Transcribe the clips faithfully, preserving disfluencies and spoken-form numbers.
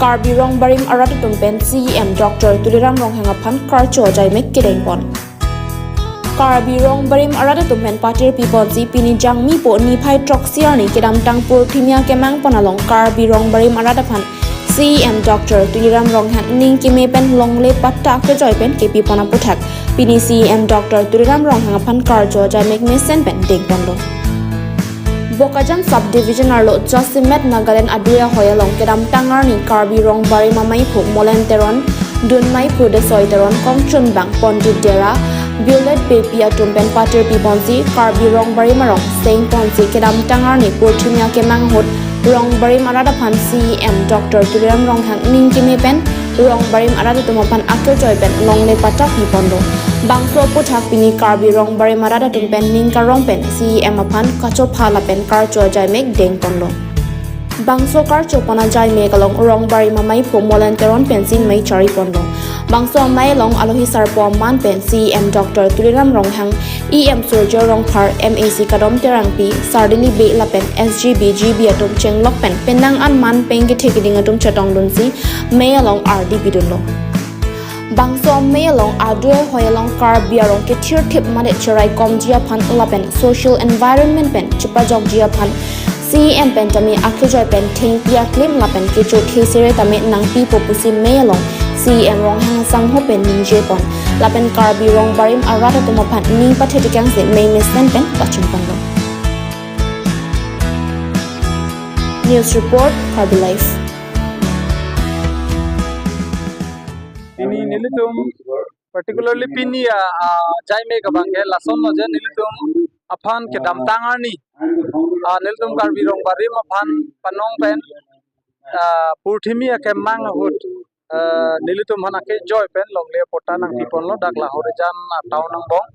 Karbi Rongbarim arat atum pen C E M Doctor Tuliram Ronghang aphan karcho ajaimek kedengpon. Karbi Rongbarim arat atum pen patir piponsi pini Jangmi po niphai throksi arni kedamtang Purthimi akemang pon along Karbi Rongbarim arat aphan C E M Doctor Tuliram Ronghang ning keme pen longle patta kejoi pen kepipon aputhak pini C E M Doctor Tuliram Ronghang aphan karcho ajaimek mesen pen dengponlo. Bokajan Subdivision arlo Josimet Nagaland adui ahoi along kedamtang arni Karbi Rongbarim amaiphu Molen Teron, dun maiphu Desoi Teron, kongchunbang Pondit Dera, Violet Beypi atum pen patir piponsi Karbi Rongbarim arong sengponsi kedamtang arni Purthimi akemang ahut Rongbarim arat aphan C E M Doctor Tuliram Ronghang ning keme pen Rongbarim arat atum aphan akejoi pen longle patta piponlo. Bangso aputhak pini Karbi Rongbarim arat atum pen ning karong pen C E M aphan kachopha lapen karcho ajaimek dengponlo. Bangso karchopon ajaimek along Rongbarim amaiphu Molen Teron pensi mei chariponlo. Bangso amei along alohi sarpo aman pen C E M Doctor Tuliram Ronghang, E M Surjya Rongphar, M A C Kadom Terangpi, Sardili Bey lapen S G B, G B atum chenglok pen penang an man pen kethe keding atum chetongdunsi mei along ardi pidunlo. Bangso amei along adui ahoi along Karbi arong kethirthip mate cherai komji aphan lapen social environment pen chepajokji aphan C E M pen tame akejoi pen thengpi aklim lapen kecho thesere tame nangpipo pusi mei along C E M Ronghang asangho pen ningjepon lapen Karbi Rongbarim arat atum aphan ning pathe tekangsi mei mesen pen pachunponlo. News report, Karbi Live. Pini nelitum, particularly pini a, a, ajaimek abang ke lasonlo je nelitum aphan kedamtang arni, a, nelitum Karbi Rongbarim aphan panong pen, a, Purthimi akemang ahut, a, nelitum aphan akejoi pen longle patta nangpiponlo dak Lahorijan a town angbong.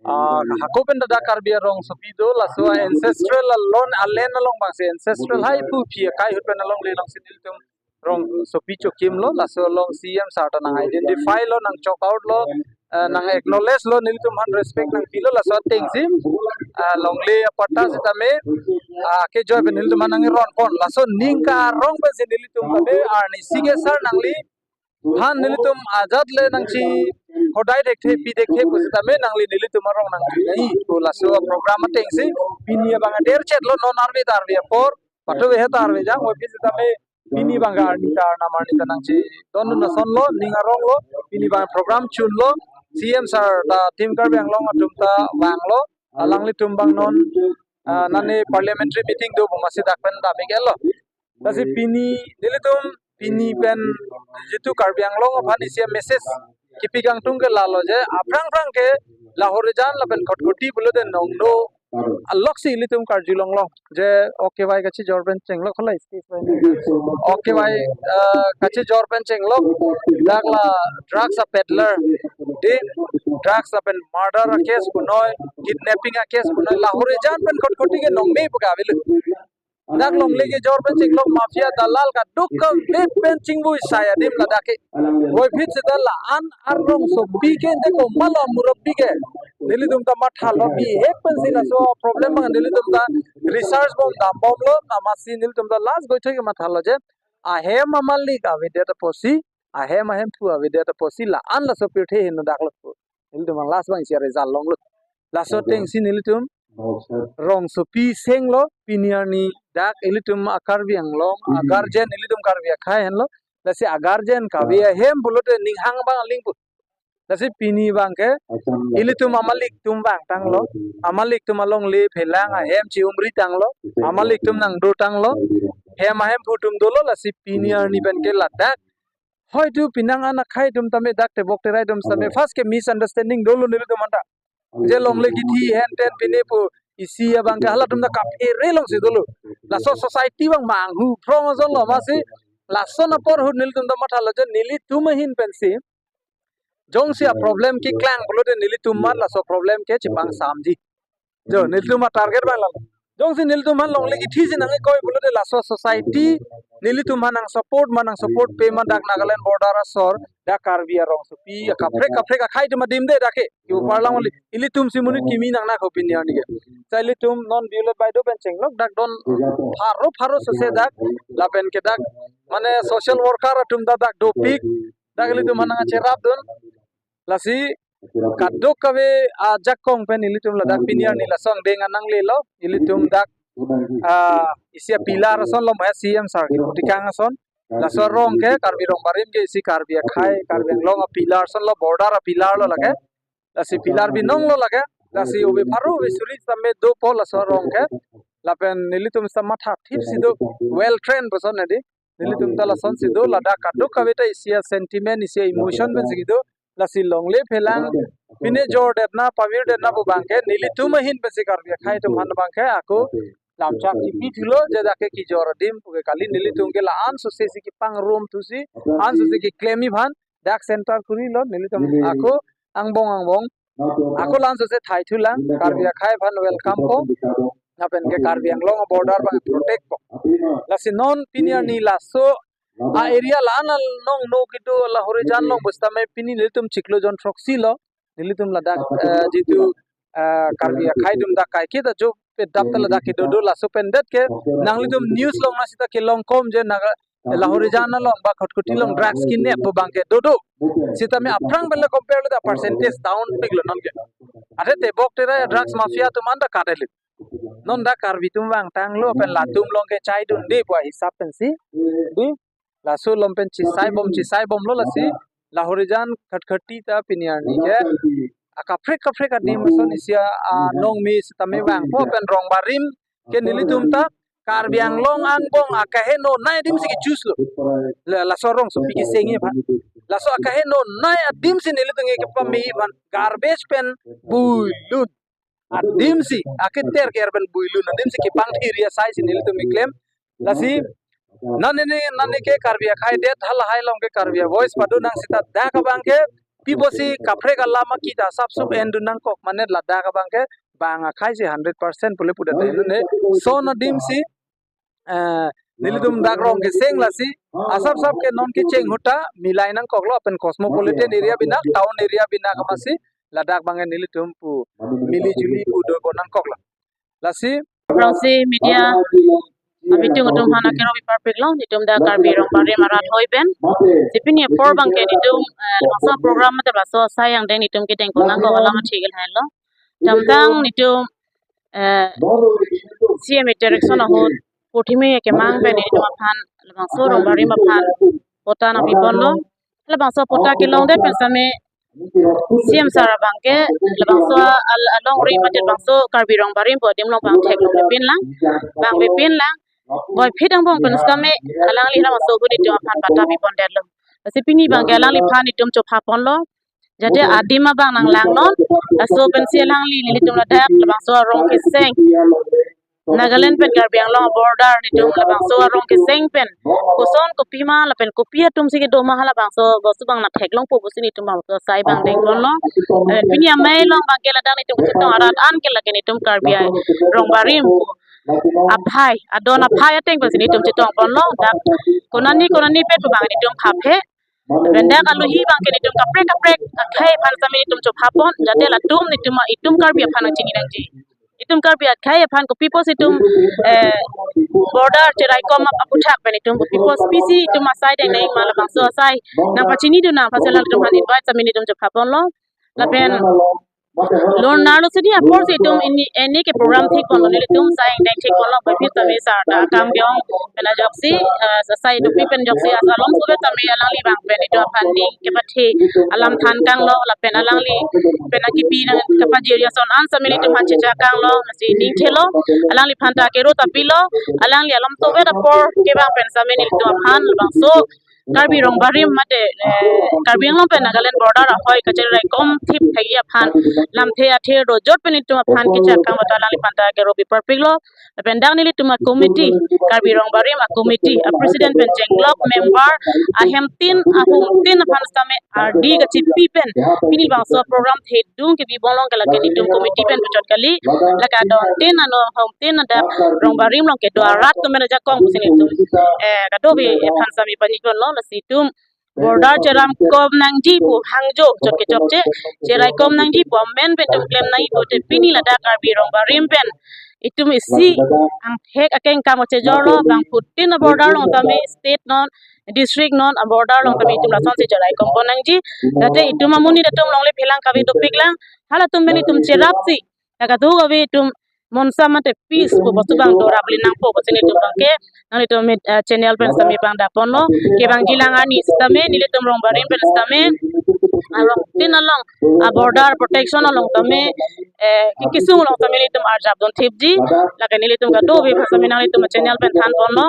A, hako pen dak Karbi arongsopi do, laso ancestral alon alen along abangsi ancestral hai pu phi akai ahut pen alongle alongsi nelitum rongsopi chokimlo, laso along C E M sir ta nang identify lo, nang chok out lo, eh, nang acknowledge lo, nelitum aphan respect nangpilo, laso atengsi, ah, longle apatta sitame, ah, kejoi pen nelitum aphan nangronpon, laso ning karong pensi nelitum tame arnisi ke sir nangli aphan nelitum ajat le nangchihodai thekthe pi thekthe pusitame nangli nelitum arong nangji nai pu laso program atengsi pini abang aderchetlo, non arve ta arve apor, patu vehe ta arve jang, oi pusitame pini abang arni ta arnam arni ta nangchidondun asonlo, ning aronglo, pini abang program chunlo, C E M sir ta Team Karbi Anglong atum ta vanglo, alanglitum abang non, ah, nane parliamentary meeting do pu amatsi dak pen dam ik-etlo. Lasi pini nelitum pini pen jitu Karbi Anglong aphan isi a-message kipi kangtung ke lalo je, aphrang phrang ke Lahorijan lapen Khatkhati pulote nongno aloksi ilitum karjulonglong je, okay bai kachijor pen chenglok kholai stage bai. Okay bai, eh, kachijor pen chenglok dak la drugs a-peddler, de drugs lapen murder a-case punoi, kidnapping a-case punoi, Lahorijan pen Khatkhati ke nongme pu ke avelo. Dak longle kejor pen chenglok mafia dalal kaduk kave pen chingvui sai adim ladak ke. Voiphit seta la-an arongsopi ke de komatlo murabbi ke nelitum ta mathalo, bihek pensi laso problem abang nelitum ta research bom dambomlo, amatsi nelitum ta last goithoi ke mathalo je ahem amalik avedet apotsi, ahem ahemphu avedet apotsi la-an laso pirthe heno daklo pu nelitum last abang isi a-result longlo. Laso atengsi nelitum rongsopi senglo, pini arni dak ilitum a-Karbi Anglong a-guardian, ilitum Karbi akhei henlo. Lasi a-guardian kave ahem pulote ning hang abang aling pu. Lasi pini abang ke ilitum amalik atum vangtanglo, amalik atum alongle phelang ahem chi-umri tanglo, amalik atum nangdotanglo, hem ahemphu atum dolo, lasi pini arni pen ke ladak hoitu penang an akhei atum tame dak tebok terai atum tame first ke misunderstanding dolo nelitum anta. Je longle kithi henten pine pu isi abang ke halatum ta kaphere longsi dolo. Laso society abang manghu phrong ason lo, amatsi lason apor ahut nelitum ta mathalo je nelitum ahin pensi jongsi a-problem keklang pulote nelitum aphan laso problem ke chepangsamji. Jo, nelitum a-target abang lalo. Jongsi nelitum aphan longle kithi si nang-ikoi pulote laso society nelitum aphan nang-support ma, nang-support pe ma, dak Nagaland border asor, dak Karbi arongsopi akaprek kaprek akhei atum adim de dak ke. Kipu parlang oli. Ilitum si monit kimi nang nangkok pini arni ke. Sai ilitum non Violet bai do pen chenglok dak don pharo pharo sose dak lapen ke dak mane social worker atum ta dak dopik, dak ilitum aphan nangcherapdun. Lasi kadokave ajakong pen ilitum ladak pini arni laso angdeng nanglelo, ilitum dak, ah, isi a-pillar ason lo, mane C M sir keputikang ason. Laso arong ke Karbi Rongbarim ke isi Karbi akhei, Karbi Anglong a-pillar ason lo, border a-pillar lo lake. Lasi pillar binong lo lake. Lasi ove pharo ove suri sitame dopo laso arong ke. Lapen nelitum sitame mathathip si do, well trained person edi. Nelitum ta lason si do, ladak kadokave ta isi a-sentiment, isi a-emotion pensi kedo. Lasi longle phelang pine jordetna, pavirdetna pu abangke nelitum ahin pensi, Karbi akhei atum aphan abangke ako lamchak chipi thulo, je dak ke kejor adim puke kali, nelitum ke la-an sose si kepangrum thusi, an sose keklemji aphan dak center kurilo, nelitum ako angbong angbong ako la-an sose thai thulang, Karbi akhei aphan welcome po. Lapen ke Karbi Anglong border abang protect po. Lasi non pini arni laso a-area la-an along no kedo Lahorijan along pu sitame pini nelitum chiklo jon throksi lo. Nelitum ladak, eh, jitu, eh, Karbi akhei atum dak kaiketa jo pedap ta ladak kedo do, laso pen det ke nanglitum news along na sita kelong kom je Naga, Lahorijan along ba Khatkhati along drugs kinep pu abangke dodo. Sitame aphrang pen le compare le ta percentage down piklo non ke. Ate tebok terai drugs mafia atum anta kadelit. Non dak Karbi atum vangtanglo pen latum along ke chaidunde pu ahisap pensi. Di laso along pen chisai bom, chisai bomlo lasi Lahorijan Khatkhati ta pini arni ke akaprek kaprek adim ason isi a, ah, nongmi sitame vangpo pen Rongbarim ke nelitum ta Karbi Anglong angbong akaheno nei adim si ke-choose lo. La, laso arong sopi kesengji aphan. Laso akaheno nei adim si nelitum ke kepameji aphan garbage pen builun adim si, aketer ker pen builun adim si kepangthir asai si nelitum keklem. Lasi non neli, non neli ke Karbi akhei det halahai along ke Karbi a-voice pado nang sita dak abangke pi pusi kaprek alam akita sapsup endun nangkok, mane ladak abangke bang akhei si hundred percent pule pudet ne. Lason adim si, eh, nelitum dak rong keseng lasi asapsap ke non kecheng ahut ta milai nangkoklo, pen cosmopolitan area binak, town area binak amatsi ladak abangke nelitum pu mili juli pu dopo nangkoklo. Lasi Rongsi media abitung atum aphan akero bi parpiklo, netum dak Karbi Rongbarim arat hoi pen. Si pini apor abangke netum, eh, laso program mate laso asai angdeng netum kedeng pon nangkok alam athik lahelo. Damtang netum, eh, C M interaction ahut, purthimi kemang pen netum aphan, labangso Rongbarim aphan patta nangpiponlo. Labangso patta kelongdet pen sitame C M sir abangke labangso al-, alongri mate labangso Karbi Rongbarim pu adim along bang theklong pepinlang, bang pepinlang. Boiphit angbong pen sitame alangli labangso ahut netum aphan patta pipondetlo. Lasi pini abangke alangliphan netum chophaponlo. Jate adim abang nanglangnon, laso pensi alangli nelitum ladak labangso arong keseng, Nagaland pen Karbi Anglong border netum labangso arong keseng pen koson kopima lapen kopi atum si kedo ma halabangso bostu abang nangtheklongpo pusi netum bang asai bang dengponlo. Lapen pini amei along abangke ladak netum kachetong arat an ke lake netum Karbi Rongbarim aphai, adon aphai ateng pensi netum chetongponlo. Dak konani konani pen pu abang netum khaphe. Lapen dak alohi abangke netum kaprek kaprek akhei aphan sitame netum chophapon, jate latum netum a itum Karbi aphan nangchini nangji. Itum Karbi akhei aphan kopi pusi itum, eh, border cheraikom ap-, aphuthak pen itum kopi pusi pisi itum asai dengdeng ma labangso asai nangpachinidun nang aphan si latum aphan invite sitame netum chophaponlo. Lapen lun arlo sini apor si itum ini, ini ke program thikponlo, nelitum asai angdeng thikponlo, boiphit sitame sir ta akam ke-ong pen ajoksi, eh, asai dopi pen ajoksi as alom suvet sitame alangli bang pen itum aphan ning kepathe alam than kanglo, lapen alangli pen akipi nang kepajir ason an sitame netum aphan chechak kanglo, lasi ning thelo, alangliphan ta kero ta pilo, alangli alom suvet apor kevang pen sitame netum aphan labangso Karbi Rongbarim mate, eh, Karbi Anglong pen Nagaland border ahoi kacheraikom thip thekji aphan lamthe athir dojot pen itum aphan kechak kanglo ta alangliphan ta kero bi parpiklo. Lapen dak nelitum a-committee, Karbi Rongbarim a-committee a-president pen chenglok member ahem tin ahum tin aphan sitame ardi kachipi pen pini labangso program thedung kebibonglong ke lake netum committee pen puchot kali, lake adon tin ano ahum tin adak Rongbarim along kedo arat atum pen ajakong pusi netum, eh, kadokave aphan sitame paniponlo. Lasi itum border cheraikom nangji pu hangjo chot ke chokche, cheraikom nangji pu amen pen itum klem nangji pute pini ladak Karbi Rongbarim pen itum isi angthek akeng kam kachejorlo, bangphutin a-border along sitame state non district non a border along tame itum lasonsi cherai kompon nangji. Jate itum amonit atum longle phelang kave dopik lang, halatum pen itum cherapsi, la kadokave itum monsa mate peace pu bostu abang dorap le nangpo pusi nelitum abangke, nanglitum, eh, channel pen sitame pangdapponlo. Kevangji lang arni sitame nelitum Rongbarim pen sitame arong tin along, a border protection along tame, eh, ki- kesung along tame nelitum arjap dun thipji. Lake nelitum kadokave aphan sitame nanglitum channel pen thanponlo.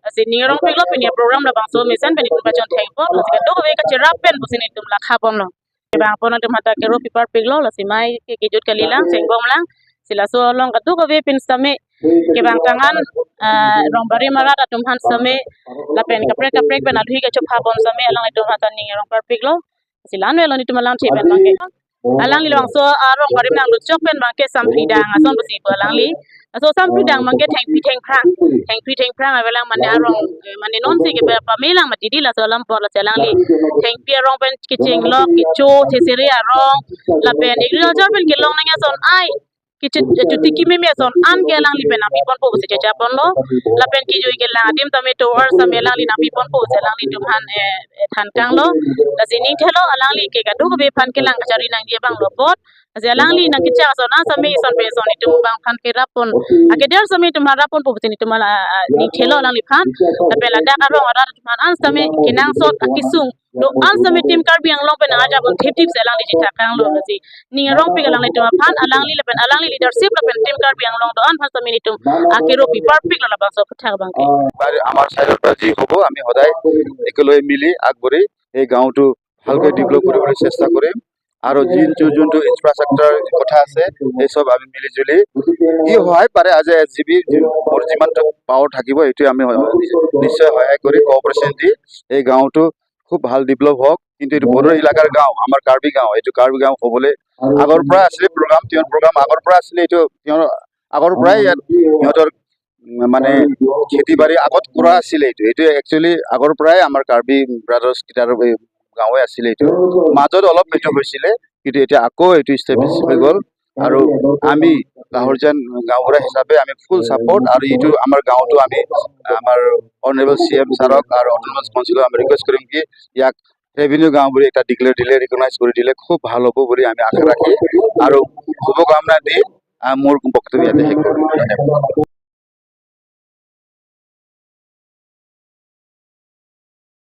Lasi ning arongpiklo pini program labangso mesen pen itum pachon thengpon. Lasi kadokave kacherap pen pusi nelitum lakhaponlo. Kevangpon atum aphanta kero piparpiklo, lasi mai ke kejut kali lang, chengbom lang. Si laso along kadokave pen sitame kevang tangan, ah, Rongbarim arat atum aphan sitame lapen kaprek kaprek pen alui kachopha pon sitame alanglitum aphanta ning arongparpiklo. Si la-anvetlo nelitum alang chepen abangke. Alangli labangso arong barim nangluchok pen abangke Sampridang ason pusi pu alangli. Laso Sampridang abangke thengpi thengphrang, thengpi thengphrang avelang, mane arong, eh, mane nonsi ke pa- pame lang mati di laso alam apor. Lasi alangli thengpi arong pen kechenglok, kecho, thesere arong, lapen agriculture pen kelong nangji ason ai, kechu- chuti kememe ason an ke alangli pen nangpiponpo pusi chechaponlo. Lapen kejui kelang adim tame tovar tame alangli nangpiponpo pusi alanglitum aphan, eh, eh, thankanglo. Lasi ning thelo alangli ke kadokave aphan kelang kachari nangji abang lo apot. Lasi alangli nangkechak ason an sitame ison pen ison itum abang aphan kerappon, akedir sitame itum aphan rapponpo pusi itum ala, ah, ning thelo alangliphan. Lapen ladak arong arat atum aphan an sitame kenangsot akesung do-an sitame Team Karbi Anglong pen nang-arjap dun thipthip si alangli chethakanglo. Lasi ning arongpik alanglitum aphan, alangli lapen alangli leadership lapen Team Karbi Anglong do-an aphan sitame nelitum akero piparpiklo labangso aphuthak abangke. বাৰে আমাৰ চাইডৰ পৰা যি হ'ব, আমি সদায় একেলগে মিলি আগবাঢ়ি এই গাঁওটো ভালকৈ ডেভেলপ কৰিবলৈ চেষ্টা কৰিম। আৰু যোনটো যোনটো ইনফ্ৰাষ্ট্ৰাকচাৰ কথা আছে, এই চব আমি মিলি জুলি যি সহায় পাৰে, আজি এছ জি বি মোৰ যিমানটো পাৱাৰ থাকিব, সেইটোৱে আমি নিশ্চয় সহায় কৰি, কোঅপাৰেশ্যন দি এই গাঁওটো খুব ভাল ডেভেলপ হওক। কিন্তু এইটো বৰ্ডাৰ এলেকাৰ গাঁও, আমাৰ কাৰ্বি গাঁও, এইটো কাৰ্বি গাঁও হ'বলৈ আগৰ পৰা আছিলে প্ৰগ্ৰাম, তেওঁৰ প্ৰগ্ৰাম আগৰ পৰা আছিলে, এইটো তেওঁৰ আগৰ পৰাই ইয়াত সিহঁতৰ, উম, মানে খেতি বাৰী আগত কৰা আছিলে। এইটো এইটো একচুৱেলি আগৰ পৰাই আমাৰ কাৰ্বি ব্ৰাদাৰ্ছ কেইটাৰ এই গাঁৱে আছিলে। এইটো মাজত অলপ এইটো হৈছিলে, কিন্তু এতিয়া আকৌ এইটো ষ্টেব্লিছ হৈ গ'ল। আৰু আমি লাহৰিজান গাঁওবুঢ়া হিচাপে আমি ফুল ছাপোৰ্ট। আৰু এইটো আমাৰ গাঁওটো আমি আমাৰ অনাৰেবল চি এম ছাৰক আৰু অট'নমাছ কাউন্সিলক আমি ৰিকুৱেষ্ট কৰিম কি ইয়াক ৰেভিনিউ গাঁও বুলি এটা ডিক্লেয়াৰ দিলে, ৰিকগনাইজ কৰি দিলে খুব ভাল হ'ব বুলি আমি আশা ৰাখি আৰু শুভকামনা দি, আহ, মোৰ বক্তব্য ইয়াতে শেষ কৰিম। ধন্যবাদ।